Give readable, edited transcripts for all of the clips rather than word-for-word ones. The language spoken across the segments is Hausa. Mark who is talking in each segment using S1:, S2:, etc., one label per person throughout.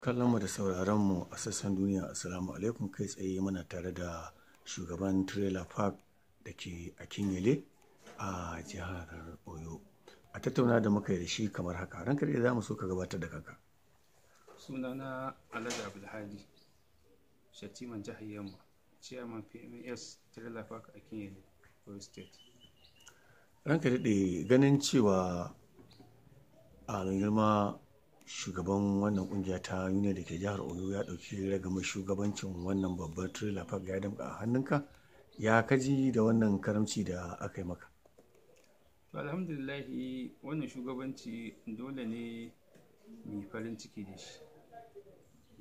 S1: Kallon mu da sauraron mu a sassan duniya, assalamu alaikum. Kai tsaye muna tare da shugaban Trailer Park da ke a Kinyele a jihar Oyo. A tattauna da muka yi da shi kamar haka. Ranka da za mu so ka gabatar da kanka.
S2: Sunana Alhaji Abdulhadi, Shatiman Jihar Yamma, Chairman PMS Trailer Park a Kinyele, Oyo State.
S1: Ranka daɗe, ganin cewa a mai girma shugaban wannan kungiya ta union da ke jihar Oyo ya ɗauki ragamar shugabancin wannan babbar trailer park ya damƙa a hannunka, ya kaji da wannan karamci da aka yi maka?
S2: To, alhamdulillahi, wannan shugabanci dole ne mu farin ciki da shi,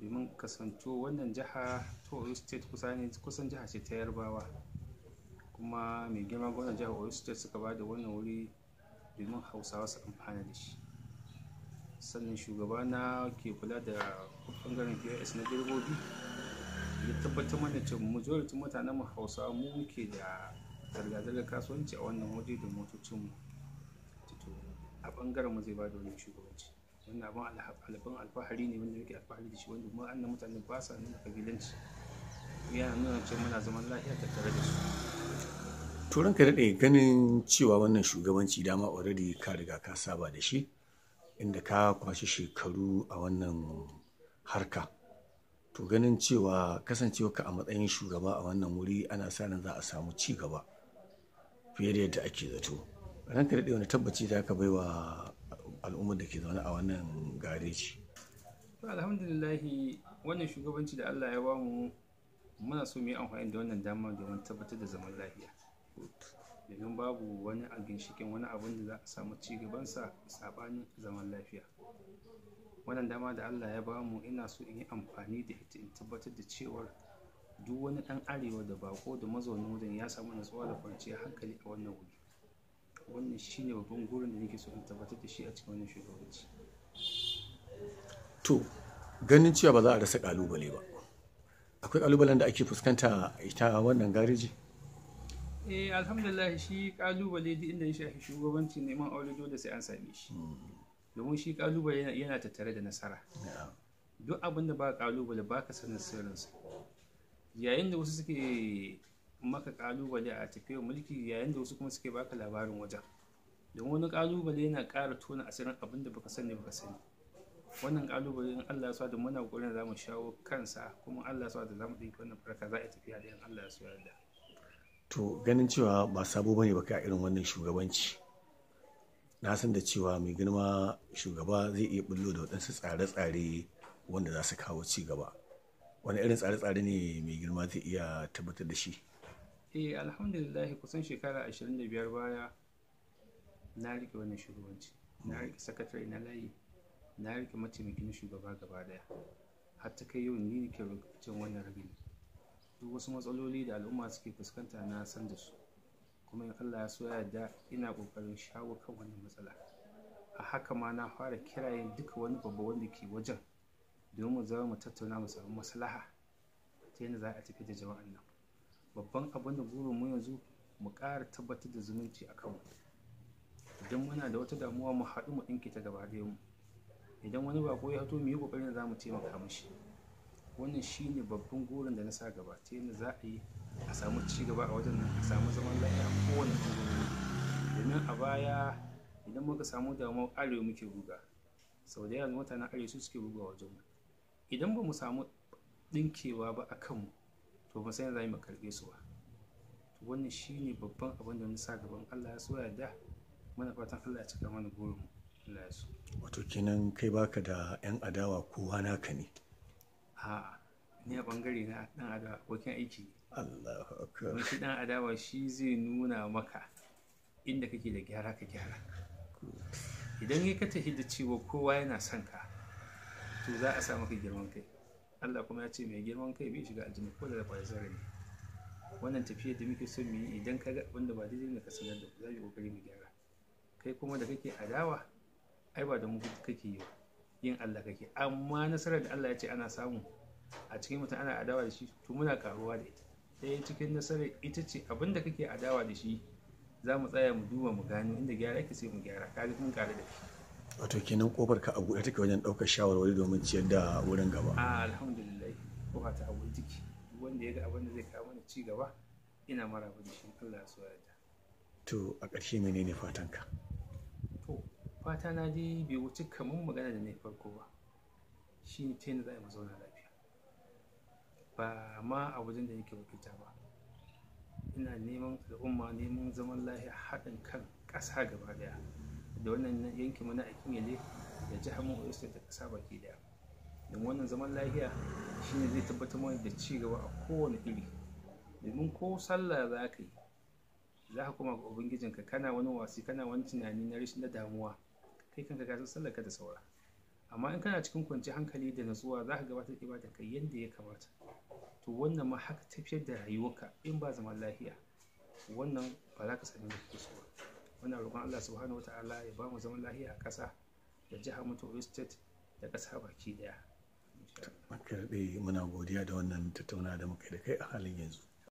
S2: domin kasanto wannan jiha ta Oyo State kusan jiha ce ta Yarbawa, kuma mai girma gwamnan jihar Oyo State suka ba da wannan wuri domin Hausawa su amfana da shi. Sannan shugaba na ke kula da bangaren POS na direbobi ya tabbatar mana cewa majority mutanen mu Hausawa mu muke da zirga-zirgar kasuwanci a wannan waje da motocin mu. To, a bangaren mu zai ba da wannan shugabanci. Wannan abin alfahari ne wanda muke alfahari da shi, wanda mu annan mutane ba sa nuna kabilanci, yana nuna cewa muna zaman lafiya tattare da su.
S1: To, ranka daɗe, ganin cewa wannan shugabanci dama already ka riga ka saba da shi, inda ka kwashi shekaru a wannan harka, to ganin cewa kasancewa ka a matsayin shugaba a wannan wuri, ana sa ran za a samu ci gaba fiye da yadda ake zato. Ranka daɗe, wani tabbaci za ka bai wa al'ummar da ke zaune a wannan gareji?
S2: To, alhamdulillahi, wannan shugabanci da Allah ya bamu, muna so mu yi amfani da wannan dama domin tabbatar da zaman lafiya, domin babu wani a ginshikin wani abun da za a samu ci gabansa sabanin zaman lafiya. Wannan dama da Allah ya bamu, ina so in yi amfani da ita in tabbatar da cewar duk wani ɗan arewa da bako da mazaunin wajen ya samu natsuwa da kwanciyar hankali a wannan wuri. Wannan shine babban gurin da nake so in tabbatar da shi a cikin wannan shugabanci.
S1: To, ganin cewa ba za a rasa kalubale ba, akwai kalubalen da ake fuskanta ita wannan gareji?
S2: Eh, alhamdulillah, shi kalubale duk inda ya shafi shugabanci, neman aure, dole sai an same shi, domin shi kalubale yana tattare da nasara. Duk abin da ba kalubale, ba ka sanin sirrinsa. Yayin da wasu suke maka kalubale a tafiyar mulki, yayin da wasu kuma suke baka labarin wajen, don wani kalubale yana ƙara tona asirin abin da baka sani baka sani. Wannan kalubale, in Allah ya so da muna kokarin za mu shawo kansa, kuma Allah ya so da za mu ɗinki wannan farka, za a tafiya da in Allah ya so yarda.
S1: To, ganin cewa ba sabo bane baka a irin wannan shugabanci, na san da cewa mai girma shugaba zai iya bullo da waɗansu tsare-tsare wanda za su kawo ci gaba. Wani irin tsare-tsare ne mai girma zai iya tabbatar da shi?
S2: Eh, alhamdulillah, kusan shekara 25 baya na rike wannan shugabanci. Na rike sakatare na layi, na rike mataimakin shugaba gaba daya, har ta kai yau ni ke rikicin wannan ragini. Duk wasu matsaloli da al'umma suke fuskanta na san da su, kuma in Allah ya so ya yarda ina kokarin shawo kan wannan matsala. A haka ma na fara kirayen duka wani babba wanda ke wajen domin mu zama mu tattauna, mu samu maslaha ta yadda za a tafi da jama'an nan. Babban abin da burin mu yanzu, mu ƙara tabbatar da zumunci a kanmu. Idan muna da wata damuwa, mu haɗu mu ɗinke ta gaba ɗayan mu. Idan wani bako ya fito, mu yi ƙoƙarin da za mu taimaka mishi. Wannan shine babban gurin da na sa gaba, ta yadda za a yi a samu ci gaba a wajen nan, a samu zaman lafiya a kowane ɓangarori. Domin a baya idan muka samu damuwa, arewa muke ruga. Sau da yawa mutanen arewa su suke ruga wajen mu. Idan ba mu samu ɗinkewa ba a kanmu, to ba sai za mu karɓe su ba. To, wannan shine babban abin da na sa gaban. Allah ya so ya yarda, muna fatan Allah ya cika mana burin mu. Allah ya so.
S1: Wato kenan kai baka da 'yan adawa, kowa naka ne?
S2: A'a, ni a bangare na, dan adawa abokin aiki ne.
S1: Allahu akbar.
S2: Don shi dan adawa shi zai nuna maka inda kake da gyara, ka gyara. Idan ka tafi da cewa kowa yana son ka, to za a sa maka girman kai. Allah kuma ya ce mai girman kai bai shiga aljanna ko da kwayar zarra ne. Wannan tafiyar da muke son mu yi, idan ka ga abin da ba daidai ne, ka sanar da mu, za mu yi kokari mu gyara. Kai kuma da kake adawa, ai ba da mu kake yi ba, yin Allah kake. Amma nasarar da Allah ya ce ana samu a cikin mutum ana adawa da shi, to muna karuwa da ita. Ɗaya cikin nasarar ita ce abin da kake adawa da shi, za mu tsaya mu duba mu gano inda gyara yake, sai mu gyara. Kaga mun karu da shi.
S1: Wato kenan kofar ka a buɗe take wajen ɗaukar shawarwari domin ciyar da wurin gaba.
S2: A alhamdulillah, kofa ta abu take. Duk wanda ya ga abin da zai kawo mana ci gaba, ina maraba da shi, Allah ya so ya yarda.
S1: To a ƙarshe menene fatanka?
S2: To fata na dai bai wuce kamar magana da na farko ba, shi ne ta yadda za a yi mu zauna lafiya, ba ma a wajen da nake wakilta ba. Ina neman al'umma, neman zaman lafiya, haɗin kan ƙasa gaba ɗaya, da wannan yankin mu na Akinyele da jihar mu Oyo State da ƙasa baki ɗaya. Don wannan zaman lafiya shine zai tabbatar mana da ci gaba a kowane iri. Domin ko sallah za ka yi, za ka koma ga ubangijinka, kana wani wasi, kana wani tunani na rashin na damuwa, kai kanka ka san sallar ka da saura. Amma in kana cikin kwanciyar hankali da natsuwa, za ka gabatar da ibada kai yadda ya kamata. To wannan ma haka tafiyar da rayuwarka in ba zaman lafiya, wannan ba za ka sami da kake so ba. Muna roƙon Allah subhanahu wataala ya ba mu zaman lafiya a ƙasa da jihar mu ta Oyo State da ƙasa baki ɗaya.
S1: Ranka daɗe, muna godiya da wannan tattaunawa da muka yi da kai a halin yanzu.